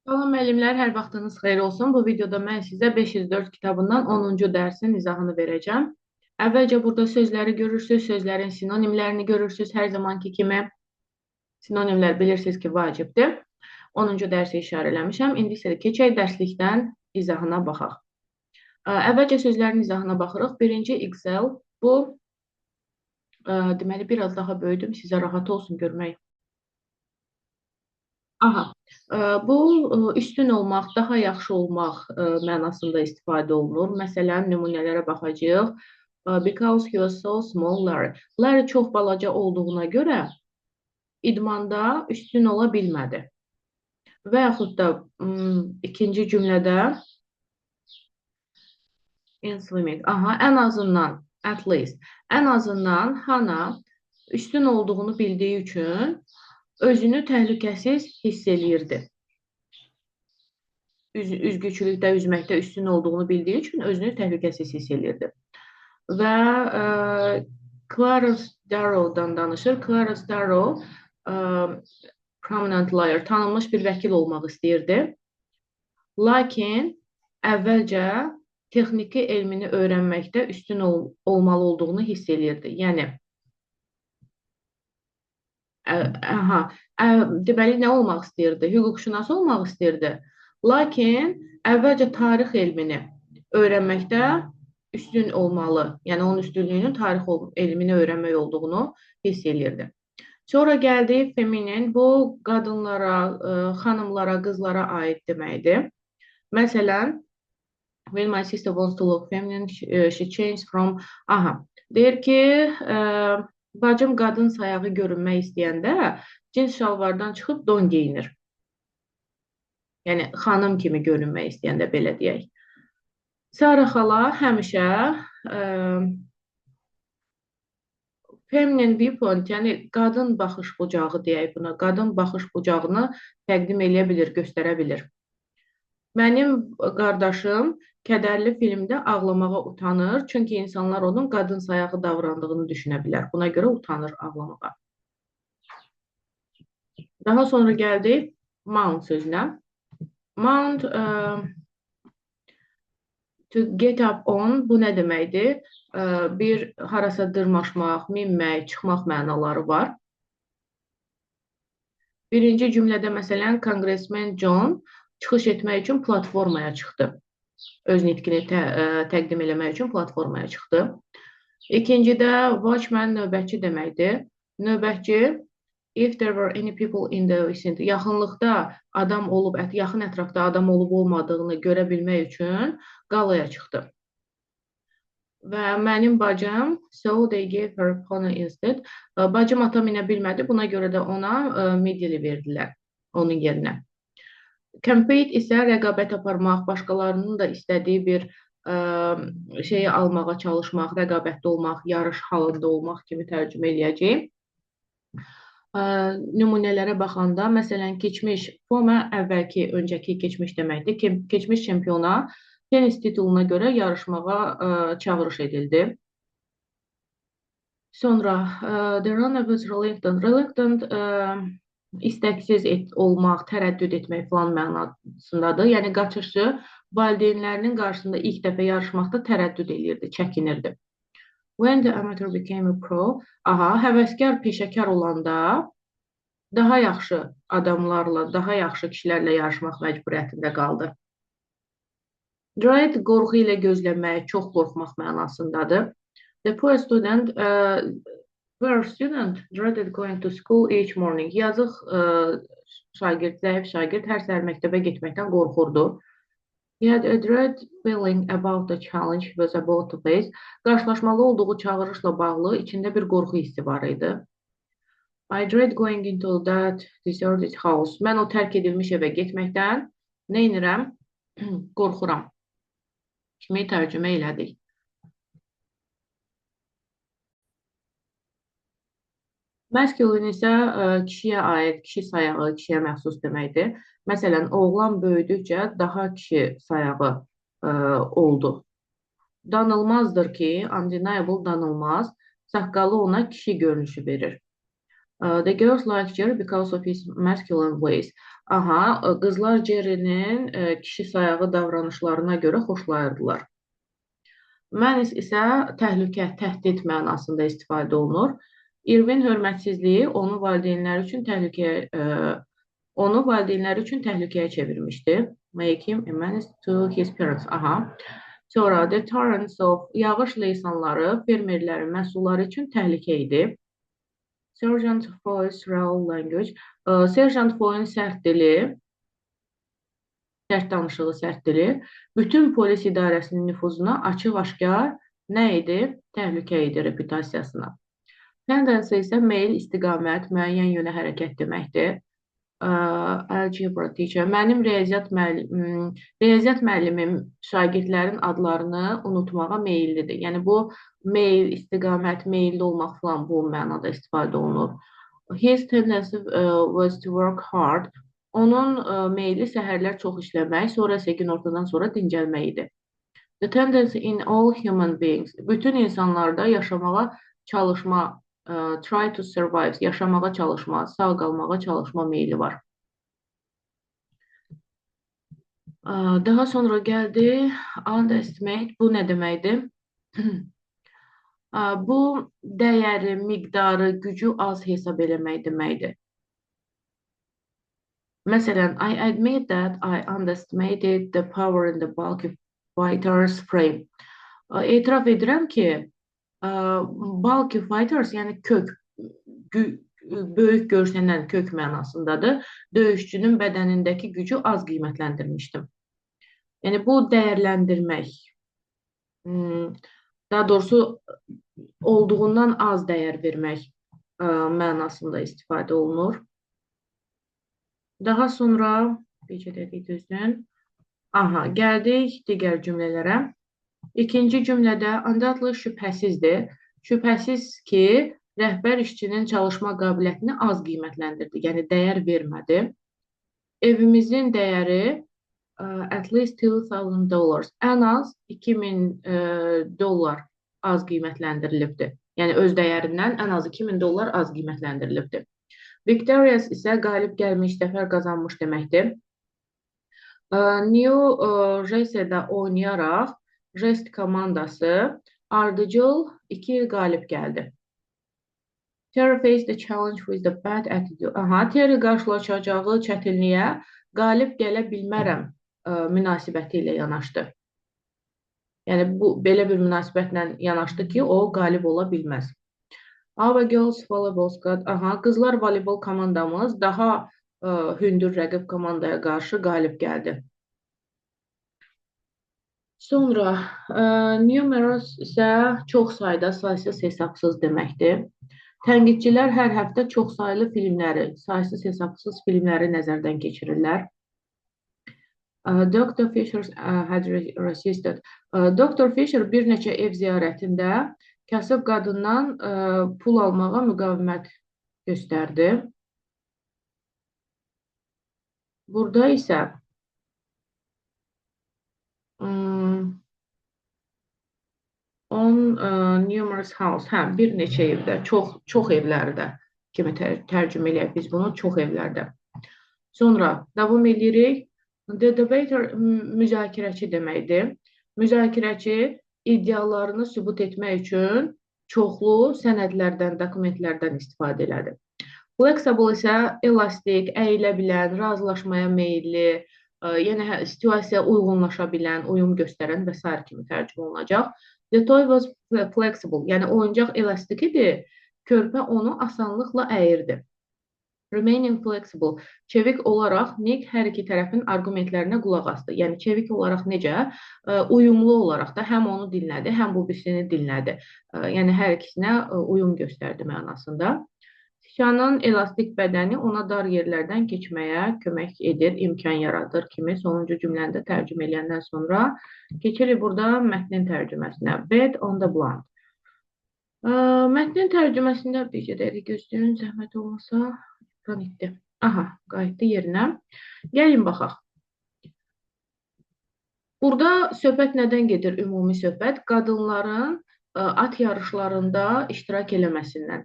Salam müəllimlər, hər vaxtınız xeyir olsun. Bu videoda mən sizə 504 kitabından 10-cu dərsin izahını verəcəm. Əvvəlcə burada sözləri görürsünüz, sözlərin sinonimlərini görürsünüz hər zamanki kimi. Sinonimlər bilirsiniz ki, vacibdir. 10-cu dərsi işarə eləmişəm. İndi isə keçək dərslikdən izahına baxaq. Əvvəlcə sözlərin izahına baxırıq. Birinci Excel. Bu, deməli, biraz daha böyüdüm, sizə rahat olsun görmək. Aha, bu üstün olmaq, daha yaxşı olmaq mənasında istifadə olunur. Məsələn, nümunələrə baxacağıq. Because he was so small, Larry. Larry çox balaca olduğuna görə idmanda üstün ola bilmədi. Və yaxud da ikinci cümlədə in swimming. Aha, ən azından, at least, ən azından Hannah üstün olduğunu bildiyi üçün özünü təhlükəsiz hiss eləyirdi. Üzgüçülükdə, üzməkdə üstün olduğunu bildiyi üçün özünü təhlükəsiz hiss eləyirdi. Və Clarence Darrow'dan danışır. Clarence Darrow prominent lawyer, tanınmış bir vəkil olmaq istəyirdi. Lakin əvvəlcə texniki elmini öyrənməkdə üstün olmalı olduğunu hiss eləyirdi. Yəni, aha, deməli, nə olmaq istəyirdi? Hüquqşünas olmaq istəyirdi. Lakin əvvəlcə tarix elmini öyrənməkdə üstün olmalı, yəni onun üstünlüyünün tarix elmini öyrənmək olduğunu hiss eləyirdi. Sonra gəldi feminin, bu qadınlara, xanımlara, qızlara aid deməkdir. Məsələn, when my sister wants to look feminine, she changed from, aha, deyir ki, bacım qadın sayağı görünmək istəyəndə cins şalvardan çıxıb don geyinir. Yəni, xanım kimi görünmək istəyəndə belə deyək. Sara xala həmişə feminine viewpoint, yəni qadın baxış bucağı deyək buna, qadın baxış bucağını təqdim eləyə bilir, göstərə bilir. Mənim qardaşım kədərli filmdə ağlamağa utanır, çünki insanlar onun qadın sayağı davrandığını düşünə bilər. Buna görə utanır ağlamağa. Daha sonra gəldik mount sözünə. Mount, to get up on, bu nə deməkdir? Bir harasa dırmaşmaq, minmək, çıxmaq mənaları var. Birinci cümlədə məsələn, Konqresmen John çıxış etmək üçün platformaya çıxdı. Öz nitqini təqdim eləmək üçün platformaya çıxdı. İkincidə watchman növbətçi deməkdir. Növbətçi, if there were any people in the vicinity, yaxınlıqda adam olub, yaxın ətrafda adam olub olmadığını görə bilmək üçün qalaya çıxdı. Və mənim bacım, so they gave her pony instead. Bacım ata minə bilmədi, buna görə də ona midili verdilər onun yerinə. Compete isə rəqabət aparmaq, başqalarının da istədiyi bir şeyi almağa çalışmaq, rəqabətdə olmaq, yarış halında olmaq kimi tərcümə eləyəcəyim. Nümunələrə baxanda, məsələn, keçmiş FOMA əvvəlki, öncəki keçmiş deməkdir. Keçmiş çempiona tenis tituluna görə yarışmağa çağırış edildi. Sonra, the runner was reluctant. Reluctant, istəksiz olmaq, tərəddüd etmək falan mənasındadır. Yəni, qaçışçı valideynlərinin qarşısında ilk dəfə yarışmaqda tərəddüd eləyirdi, çəkinirdi. When the amateur became a pro, aha, həvəskar peşəkar olanda daha yaxşı adamlarla, daha yaxşı kişilərlə yarışmaq məcburiyyətində qaldı. Dread, qorxu ilə gözləmək, çox qorxmaq mənasındadır. The poor student dreaded going to school each morning. Yazıq şagird, zəif şagird hər səhər məktəbə getməkdən qorxurdu. He had a dread feeling about the challenge he was about to face. Qarşılaşmalı olduğu çağırışla bağlı içində bir qorxu hissi var idi. I dread going into that deserted house. Mən o tərk edilmiş evə getməkdən nə edirəm? Qorxuram. Kimi tərcümə elədik. Masculine isə kişiyə aid, kişi sayağı, kişiyə məxsus deməkdir. Məsələn, oğlan böyüdükcə daha kişi sayağı oldu. Danılmazdır ki, undeniable danılmaz, saqqalı ona kişi görünüşü verir. The girls like Jerry because of his masculine ways. Aha, qızlar Jerry'nin kişi sayağı davranışlarına görə xoşlayırdılar. Menace isə təhlükə, təhdid mənasında istifadə olunur. Irvin hörmətsizliyi onu valideynləri üçün təhlükəyə çevirmişdi. Make him a menace to his parents. Aha. Sonra the torrents of yağış leysanları fermerlərin məhsulları üçün təhlükə idi. Sergeant Foy's raw language. Sergeant Foy'un sərt dili, sərt danışığı, sərt dili bütün polis idarəsinin nüfuzuna açıq-aşkar nə idi? Təhlükə idi reputasiyasına. Tendency isə meyl, istiqamət, müəyyən yönə hərəkət deməkdir. Algebra teacher. Mənim riyaziyyat müəllimim şagirdlərin adlarını unutmağa meyillidir. Yəni bu meyl, istiqamət, meyilli olmaq falan bu mənada istifadə olunur. His tendency was to work hard. Onun meyli səhərlər çox işləmək, sonra isə günortadan sonra dincəlmək idi. The tendency in all human beings. Bütün insanlarda yaşamağa çalışma, try to survive, yaşamağa çalışma, sağ qalmağa çalışma meyli var. Daha sonra gəldi underestimate. Bu nə deməkdir? Bu dəyəri, miqdarı, gücü az hesab eləmək deməkdir. Məsələn, I admit that I underestimated the power in the bulky fighter's frame. Etiraf edirəm ki, bulky fighters, yəni kök, böyük görsənən kök mənasındadır. Döyüşçünün bədənindəki gücü az qiymətləndirmişdim. Yəni bu dəyərləndirmək, daha doğrusu olduğundan az dəyər vermək mənasında istifadə olunur. Daha sonra bir dəqiqə gözləyin. Aha, gəldik digər cümlələrə. İkinci cümlədə undoubtedly şübhəsizdir. Şübhəsiz ki, rəhbər işçinin çalışma qabiliyyətini az qiymətləndirdi, yəni dəyər vermədi. Evimizin dəyəri at least $2,000, ən az 2000 dollar az qiymətləndirilibdir. Yəni öz dəyərindən ən az 2000 dollar az qiymətləndirilibdir. Victorious isə qalib gəlmiş, zəfər qazanmış deməkdir. New Jersey-də oynayaraq Jest komandası ardıcıl 2 il qalib gəldi. Terry faced the challenge with the bad attitude. Aha, Terry qarşılaşacağı çətinliyə qalib gələ bilmərəm münasibəti ilə yanaşdı. Yəni bu belə bir münasibətlə yanaşdı ki, o qalib ola bilməz. Our girls volleyball squad. Aha, qızlar voleybol komandamız daha hündür rəqib komandaya qarşı qalib gəldi. Sonra numerous isə çox sayda, saysız hesabsız deməkdir. Tənqidçilər hər həftə çox saylı filmləri, saysız hesabsız filmləri nəzərdən keçirirlər. Dr. Fisher had resisted. Dr. Fisher bir neçə ev ziyarətində kasıb qadından pul almağa müqavimət göstərdi. Burada isə on numerous house, hə, bir neçə evdə, çox evlərdə kimi tərcümə eləyək biz bunu, çox evlərdə. Sonra davam edirik. The debater müzakirəçi deməkdir. Müzakirəçi iddialarını sübut etmək üçün çoxlu sənədlərdən, dokumentlərdən istifadə elədi. Flexible isə elastik, əyilə bilən, razılaşmaya meyilli, yəni situasiyaya uyğunlaşa bilən, uyum göstərən və sair kimi tərcümə olunacaq. The toy was flexible, yəni oyuncaq elastik idi, körpə onu asanlıqla əyirdi. Remaining flexible, çevik olaraq Nick hər iki tərəfin arqumentlərinə qulaq asdı. Yəni çevik olaraq necə? Uyumlu olaraq da həm onu dinlədi, həm bu birisini dinlədi. Yəni hər ikisinə uyum göstərdi mənasında. Siçanın elastik bədəni ona dar yerlərdən keçməyə kömək edir, imkan yaradır kimi sonuncu cümləni də tərcümə eləyəndən sonra keçirik burada mətnin tərcüməsinə. Bed on the blunt. Mətnin tərcüməsində bir dəqiqə gözləyin, zəhmət olmasa. Ekran itdi. Aha, qayıtdı yerinə. Gəlin baxaq. Burada söhbət nədən gedir? Ümumi söhbət qadınların at yarışlarında iştirak eləməsindən.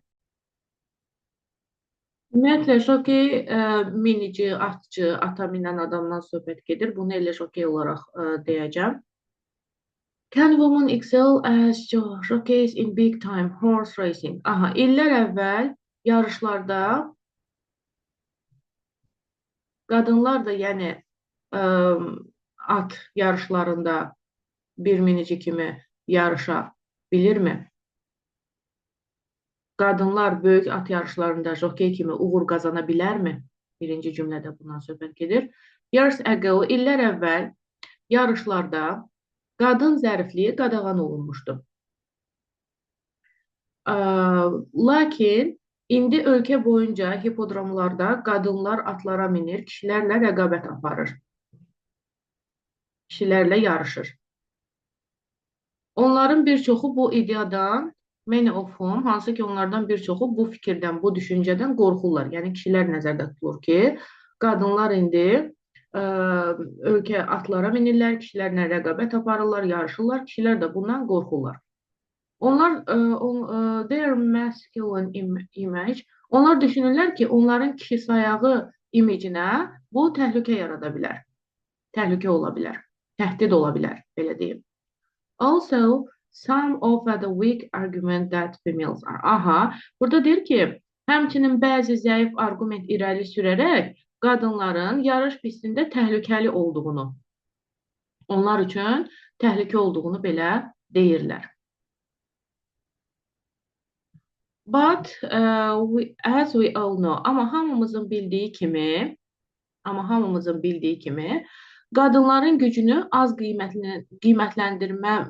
Ümumiyyətlə, jokey minici, atçı, ata minən adamdan söhbət gedir. Bunu elə jokey olaraq deyəcəm. Can women excel as jockeys in big time horse racing? Aha, illər əvvəl yarışlarda qadınlar da, yəni at yarışlarında bir minici kimi yarışa bilirmi? Qadınlar böyük at yarışlarında jokey kimi uğur qazana bilərmi? Birinci cümlədə bundan söhbət gedir. Years ago, illər əvvəl yarışlarda qadın zərifliyi qadağan olunmuşdu. Lakin indi ölkə boyunca hipodromlarda qadınlar atlara minir, kişilərlə rəqabət aparır. Kişilərlə yarışır. Onların bir çoxu bu ideadan, many of whom, hansı ki onlardan bir çoxu bu fikirdən, bu düşüncədən qorxurlar. Yəni kişilər nəzərdə tutulur ki, qadınlar indi ölkə atlara minirlər, kişilərlə rəqabət aparırlar, yarışırlar, kişilər də bundan qorxurlar. Onlar their masculine image, onlar düşünürlər ki, onların kişi sayağı imicinə bu təhlükə yarada bilər. Təhlükə ola bilər, təhdid ola bilər, belə deyim. Also, some of the weak argument that females are. Aha, burada deyir ki, həmçinin bəzi zəif arqument irəli sürərək qadınların yarış pistində təhlükəli olduğunu, onlar üçün təhlükə olduğunu belə deyirlər. But as we all know, amma hamımızın bildiyi kimi, qadınların gücünü az qiymətləndirmə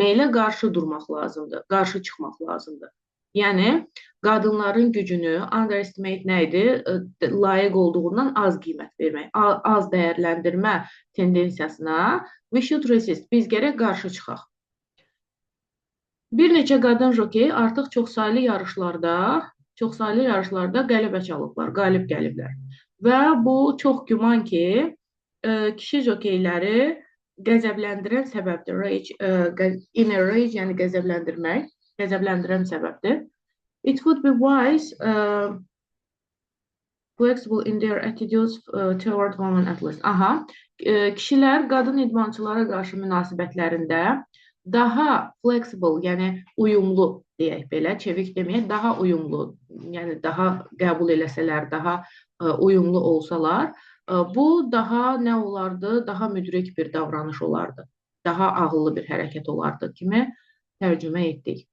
meylə qarşı durmaq lazımdır, qarşı çıxmaq lazımdır. Yəni, qadınların gücünü underestimate nə idi? Layiq olduğundan az qiymət vermək, az dəyərləndirmə tendensiyasına we should resist, biz gərək qarşı çıxaq. Bir neçə qadın jokey artıq çoxsaylı yarışlarda qələbə çalıblar, qalib gəliblər. Və bu çox güman ki, kişi jokeyləri qəzəbləndirən səbəbdir. Rage, inner rage, yəni qəzəbləndirmək, qəzəbləndirən səbəbdir. It would be wise, flexible in their attitudes toward women athletes. Aha, kişilər qadın idmançılara qarşı münasibətlərində daha flexible, yəni uyumlu deyək belə, çevik deməyək, daha uyumlu, yəni daha qəbul eləsələr, daha uyumlu olsalar, bu daha nə olardı? Daha müdrik bir davranış olardı. Daha ağıllı bir hərəkət olardı kimi tərcümə etdik.